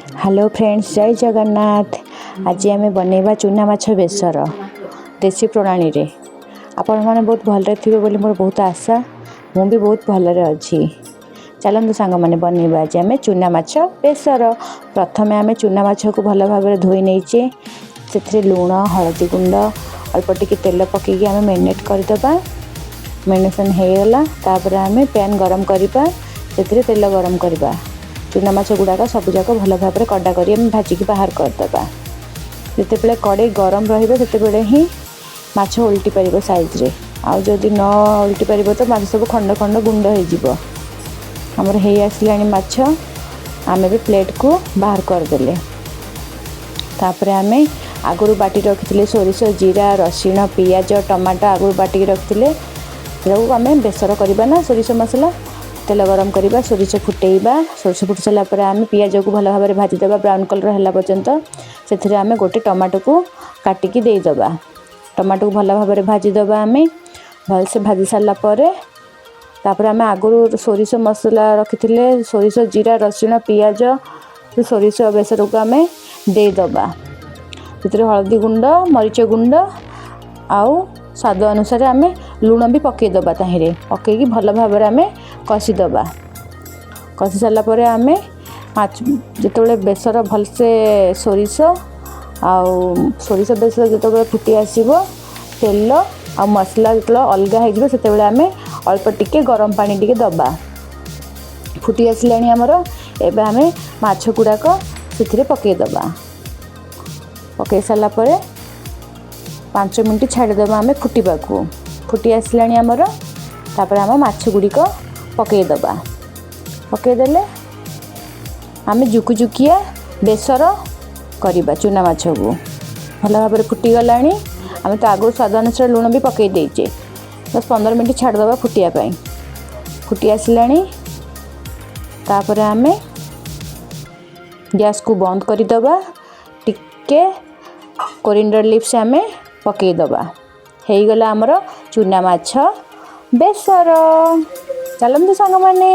Hello friends, ଜୟ ଜଗନ୍ନାଥ। ଆଜି ଆମେ ବନେଇବା ଚୁନା ମାଛ ବେସର ଦେଶୀ ପ୍ରଣାଳୀରେ। ଆପଣମାନେ ବହୁତ ଭଲରେ ଥିବେ ବୋଲି ମୋର ବହୁତ ଆଶା। ମୁଁ ବି ବହୁତ ଭଲରେ ଅଛି। ଚାଲନ୍ତୁ ସାଙ୍ଗମାନେ, ବନେଇବା ଆଜି ଆମେ ଚୁନା ମାଛ ବେସର। ପ୍ରଥମେ ଆମେ ଚୁନା ମାଛକୁ ଭଲ ଭାବରେ ଧୋଇ ନେଇଛେ। ସେଥିରେ ଲୁଣ, ହଳଦୀ ଗୁଣ୍ଡ, ଅଳ୍ପ ଟିକେ ତେଲ ପକାଇକି ଆମେ ମ୍ୟାରିନେଟ୍ କରିଦେବା। ମ୍ୟାରିନେସନ୍ ହେଇଗଲା। ତାପରେ ଆମେ ପ୍ୟାନ୍ ଗରମ କରିବା। ସେଥିରେ ତେଲ ଗରମ କରିବା। ଚୁନା ମାଛ ଗୁଡ଼ାକ ସବୁଯାକ ଭଲ ଭାବରେ କଡ଼ା କରି ଆମେ ଭାଜିକି ବାହାର କରିଦେବା। ଯେତେବେଳେ କଡ଼େଇ ଗରମ ରହିବ, ସେତେବେଳେ ହିଁ ମାଛ ଓଲଟି ପାରିବ ସାଇଜ୍ରେ। ଆଉ ଯଦି ନ ଓଲଟି ପାରିବ ତ ମାଛ ସବୁ ଖଣ୍ଡ ଖଣ୍ଡ ଗୁଣ୍ଡ ହେଇଯିବ। ଆମର ହେଇ ଆସିଲାଣି ମାଛ। ଆମେ ବି ପ୍ଲେଟ୍କୁ ବାହାର କରିଦେଲେ। ତାପରେ ଆମେ ଆଗରୁ ବାଟି ରଖିଥିଲେ ସୋରିଷ, ଜିରା, ରସୁଣ, ପିଆଜ, ଟମାଟୋ ଆଗରୁ ବାଟିକି ରଖିଥିଲେ। ସେଟାକୁ ଆମେ ବେସର କରିବା ନା ସୋରିଷ ମସଲା। ତେଲ ଗରମ କରିବା, ସୋରିଷ ଫୁଟେଇବା। ସୋରିଷ ଫୁଟି ସାରିଲା ପରେ ଆମେ ପିଆଜକୁ ଭଲ ଭାବରେ ଭାଜିଦେବା ବ୍ରାଉନ୍ କଲର୍ ହେଲା ପର୍ଯ୍ୟନ୍ତ। ସେଥିରେ ଆମେ ଗୋଟେ ଟମାଟୋକୁ କାଟିକି ଦେଇଦେବା। ଟମାଟୋକୁ ଭଲ ଭାବରେ ଭାଜିଦେବା ଆମେ। ଭଲସେ ଭାଜି ସାରିଲା ପରେ ତାପରେ ଆମେ ଆଗରୁ ସୋରିଷ ମସଲା ରଖିଥିଲେ, ସୋରିଷ, ଜିରା, ରସୁଣ, ପିଆଜ, ସେ ସୋରିଷ ବେସରକୁ ଆମେ ଦେଇଦେବା। ସେଥିରେ ହଳଦୀ ଗୁଣ୍ଡ, ମରିଚ ଗୁଣ୍ଡ ଆଉ ସ୍ୱାଦ ଅନୁସାରେ ଆମେ ଲୁଣ ବି ପକାଇଦେବା। ତାହିଁରେ ପକାଇକି ଭଲ ଭାବରେ ଆମେ କଷିଦେବା। କଷି ସାରିଲା ପରେ ଆମେ ମାଛ ଯେତେବେଳେ ବେସର ଭଲସେ, ସୋରିଷ ଆଉ ସୋରିଷ ବେସର ଯେତେବେଳେ ଫୁଟି ଆସିବ, ତେଲ ଆଉ ମସଲା ଯେତେବେଳେ ଅଲଗା ହେଇଯିବ, ସେତେବେଳେ ଆମେ ଅଳ୍ପ ଟିକେ ଗରମ ପାଣି ଟିକେ ଦେବା। ଫୁଟି ଆସିଲାଣି ଆମର। ଏବେ ଆମେ ମାଛ ଗୁଡ଼ାକ ସେଥିରେ ପକାଇଦେବା। ପକାଇ ସାରିଲା ପରେ 5 ମିନିଟ୍ ଛାଡ଼ିଦେବା ଆମେ ଫୁଟିବାକୁ। ଫୁଟି ଆସିଲାଣି ଆମର। ତାପରେ ଆମ ମାଛ ଗୁଡ଼ିକ ପକାଇଦେବା। ପକାଇଦେଲେ ଆମେ ଜୁକୁଜୁକିଆ ବେସର କରିବା ଚୁନା ମାଛକୁ। ଭଲ ଭାବରେ ଫୁଟିଗଲାଣି। ଆମେ ତ ଆଗରୁ ସ୍ୱାଦ ଅନୁସାରେ ଲୁଣ ବି ପକାଇ ଦେଇଛେ। 10-15 ମିନିଟ୍ ଛାଡ଼ିଦେବା ଫୁଟିବା ପାଇଁ। ଫୁଟି ଆସିଲାଣି। ତାପରେ ଆମେ ଗ୍ୟାସ୍କୁ ବନ୍ଦ କରିଦେବା। ଟିକେ କୋରିଏଣ୍ଡର ଲିଭ୍ସ ଆମେ ପକାଇଦେବା। ହେଇଗଲା ଆମର ଚୁନା ମାଛ ବେସର। ଚାଲନ୍ତୁ ସାଙ୍ଗମାନେ,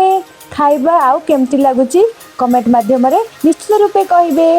ଖାଇବା। ଆଉ କେମିତି ଲାଗୁଛି, କମେଣ୍ଟ ମାଧ୍ୟମରେ ନିଶ୍ଚିତ ରୂପେ କହିବେ।